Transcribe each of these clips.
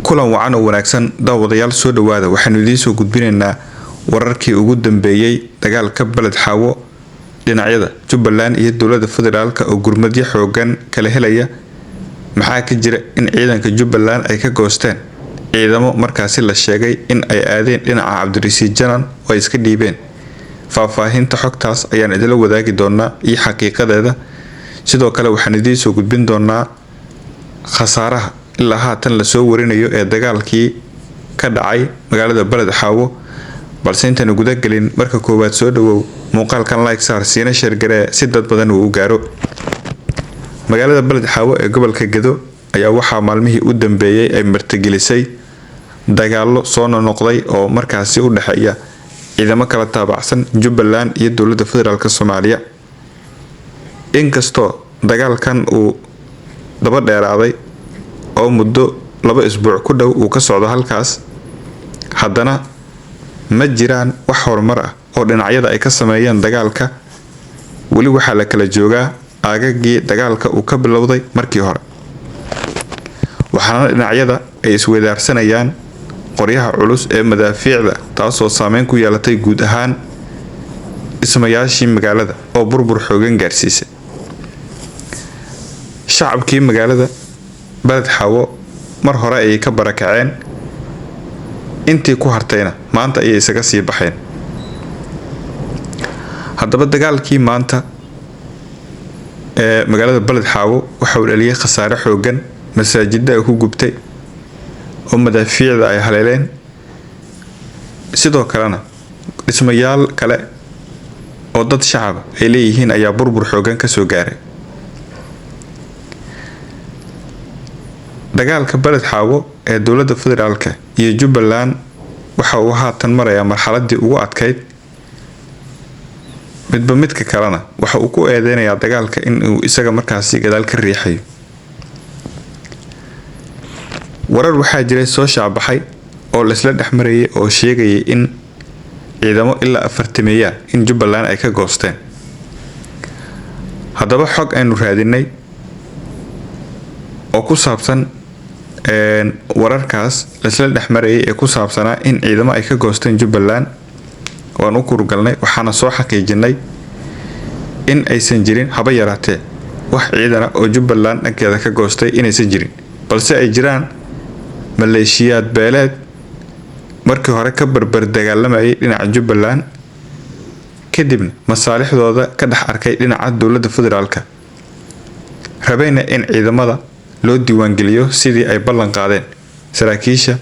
Kulan wacan oo wanaagsan, daawadayaal, soo dhawaada. Waxaanu idiin soo gudbinaynaa wararkii ugu dambeeyey dagaalka Beled Xaawo, dhinacyada Jubbaland iyo dowlada federaalk oo gurmadyo xoogan kala helaya. Maxaa ka jira in ciidanka Jubbaland ay ka goosteen ciidamo markaasi la sheegay in ay aadeen dhinaca Cabdirasiid Janan oo ay iska dhiibeen? Faahfaahinta xogtaas ayaan idila wadaagi doonaa iyo xaqiiqadeeda. Sidoo kale waxaan idiin soo gudbin doonaa khasaaraha ilaa haatan lasoo warinayo ee dagaalkii ka dhacay magaalada Beled Xaawo. Balse intaanu gudagelin, marka koowaad soo dhawow, muuqaalkan like saar, siina share garee si dad badan uu u gaaro. Magaalada Beled Xaawo ee gobolka Gedo ayaa waxaa maalmihii u dambeeyey ay martigelisay dagaallo soo nonoqday oo markaasi u dhexeeya ciidamo kala taabacsan Jubbaland iyo dowlada federaalk Soomaaliya. Inkastoo dagaalkan uu daba dheeraaday oo muddo 2 isbuuc ku dhow uu ka socdo halkaas, haddana ma jiraan wax horumar ah oo dhinacyada ay ka sameeyeen dagaalka. Weli waxaa la kala joogaa aagagii dagaalka uu ka bilowday markii hore, waxaana dhinacyada ay isweydaarsanayaan qoryaha culus ee madaafiicda, taasoo saameyn ku yeelatay guud ahaan dhismayaashii magaalada oo burbur xoogan gaarsiisay. Shacabkii magaalada Beled Xaawo mar hore ayay ka barakaceen, intii ku hartayna maanta ayay isaga sii baxeen. Haddaba dagaalkii maanta ee magaalada Beled Xaawo waxa uu dhaliyay khasaare xoogan, masaajida ay ku gubtay oo madaafiicda ay haleeleen, sidoo kalena dhismayaal kale oo dad shacaba ay leeyihiin ayaa burbur xoogan kasoo gaaray. Dagaalka Beled Xaawo ee dowlada federaalk iyo Jubbaland waxa uu haatan marayaa marxaladii ugu adkayd. Midba midka kalena waxa uu ku eedeynayaa dagaalka inuu isaga markaasi gadaal ka riixayo. Warar waxaa jiray soo shaacbaxay oo laisla dhex marayay oo sheegayay in ciidamo ilaa afartameeya in Jubbaland ay ka goosteen. Haddaba xog aynu raadinay oo ku saabsan wararkaas laisla dhex marayay ee ku saabsanaa in ciidamo ay ka goosteen Jubbaland waan u kurgalnay, waxaana soo xaqiijinay in aysan jirin haba yaraatee wax ciidana oo Jubbaland dhankeeda ka goostay inaysan jirin, balse ay jiraan maleeshiyaad beeleed markii hore ka barbar dagaalamayay dhinaca Jubbaland, kadibna masaalixdooda ka dhex arkay dhinaca dowlada federaalk, rabayna in ciidamada loo diiwaangeliyo sidii ay ballan qaadeen saraakiisha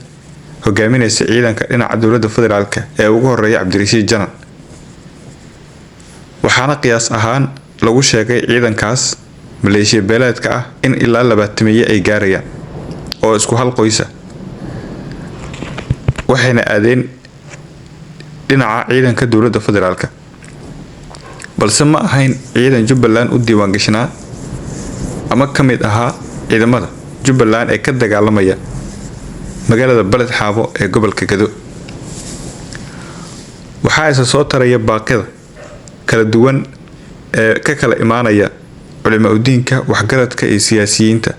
hogaaminaysa ciidanka dhinaca dowlada federaalk ee ugu horeeya Cabdirashiid Janan. Waxaana qiyaas ahaan lagu sheegay ciidankaas maleeshiya beeleedka ah in ilaa 20-meeye ay gaarayaan oo isku hal qoysa, waxayna aadeen dhinaca ciidanka dowlada federaalk, balse ma ahayn ciidan Jubbaland u diiwaangashnaa ama ka mid ahaa ciidamada Jubbaland ee ka dagaalamaya magaalada Beled Xaabo ee gobolka Gado. Waxaa isa soo taraya baaqyada kala duwan ee ka kala imaanaya culimaa udiinka, waxgaradka iyo siyaasiyiinta,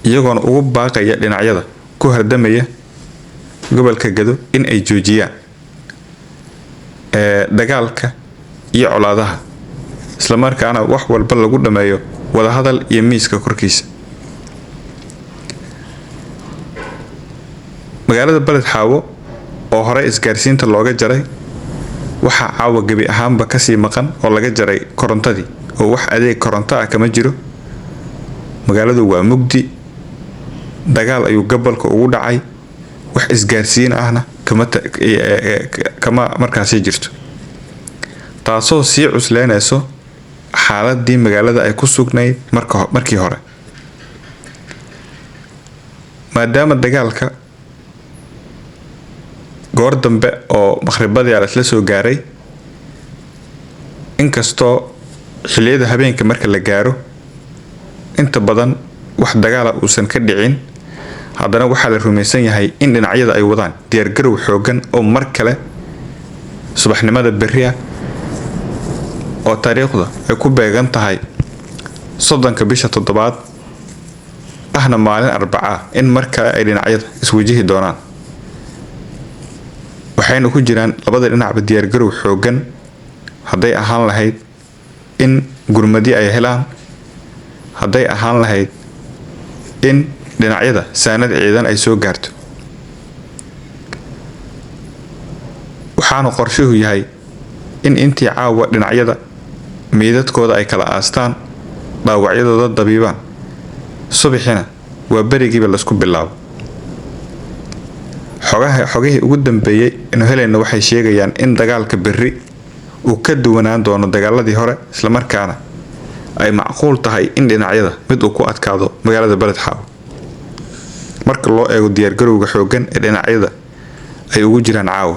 iyagoona ugu baaqaya dhinacyada ku hardamaya gobolka Gado in ay joojiyaan dagaalka iyo colaadaha, islamarkaana wax walba lagu dhameeyo wadahadal iyo miiska korkiisa. Magaalada Beled Xaawo oo hore isgaarsiinta looga jaray waxaa caawa gebi ahaanba kasii maqan oo laga jaray korontadii, oo wax adeeg koronto ah kama jiro. Magaaladu waa mugdi, dagaal ayuu gobolka ugu dhacay, wax isgaarsiin ahna kama markaasi jirto, taasoo sii cusleynayso xaaladii magaalada ay ku sugnayd markii hore. Maadaama dagaalka goor dambe oo maqhribadii la isla soo gaaray, inkastoo xilliyada habeenka marka la gaaro inta badan wax dagaala uusan ka dhicin, haddana waxaa la rumaysan yahay in dhinacyada ay wadaan diyaargarow xoogan oo mar kale subaxnimada berri ah oo taariikhda ay ku beegan tahay 30-ka bisha toddobaad Ahna maalin Arbacaa in mar kale ay dhinacyada iswajihi doonaan. Waxayna ku jiraan labada dhinacba diyaargarow xoogan, hadday ahaan lahayd in gurmadyo ay helaan, hadday ahaan lahayd in dhinacyada saanad ciidan ay soo gaarto. Waxaana qorshuhu yahay in intii caawa dhinacyada meydadkooda ay kala aastaan, dhaawacyadooda dabiibaan, subaxina waa berigiiba laisku bilaabo. Xogaha xogihii ugu dambeeyay inu helayno waxay sheegayaan in dagaalka berri uu ka duwanaan doono dagaaladii hore, islamarkaana ay macquul tahay in dhinacyada mid uu ku adkaado magaalada Beled Xaawo, marka loo eego diyaargarowga xooggan ee dhinacyada ay ugu jiraan caawa.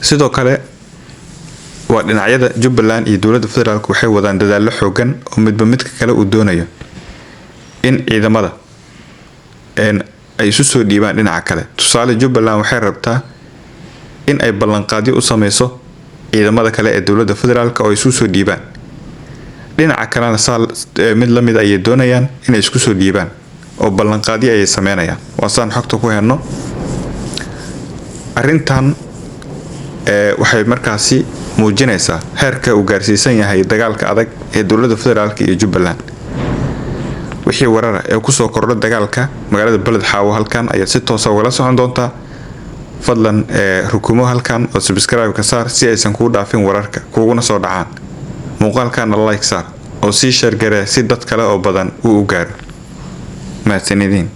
Sidoo kale waa dhinacyada Jubbaland iyo dowladda federaalk waxay wadaan dadaallo xoogan oo midba midka kale uu doonayo in ciidamada ay isu soo dhiibaan dhinaca kale. Tusaale, Jubbaland waxay rabtaa in ay ballanqaadyo u sameyso ciidamada kale ee dowladda federaalk oo ay isu soo dhiibaan. Dhinaca kalena saal mid la mid ayay doonayaan inay isku soo dhiibaan oo ballanqaadyo ayay sameynayaan. Waa saan xogta ku helno. Arrintan waxay markaasi muujinaysaa heerka uu gaarsiisan yahay dagaalka adag ee dowladda federaalk iyo Jubbaland. Wixii warara ee kusoo kordha dagaalka magaalada Beled Xaawo halkan ayaad si toosa ugala socon doontaa. Fadlan rukumo halkan oo subscribe ka saar si aysan kuu dhaafin wararka kuguna soo dhacaan. Muuqaalkana like saar oo sii share garee si dad kale oo badan uu u gaaro. Mahadsanidin.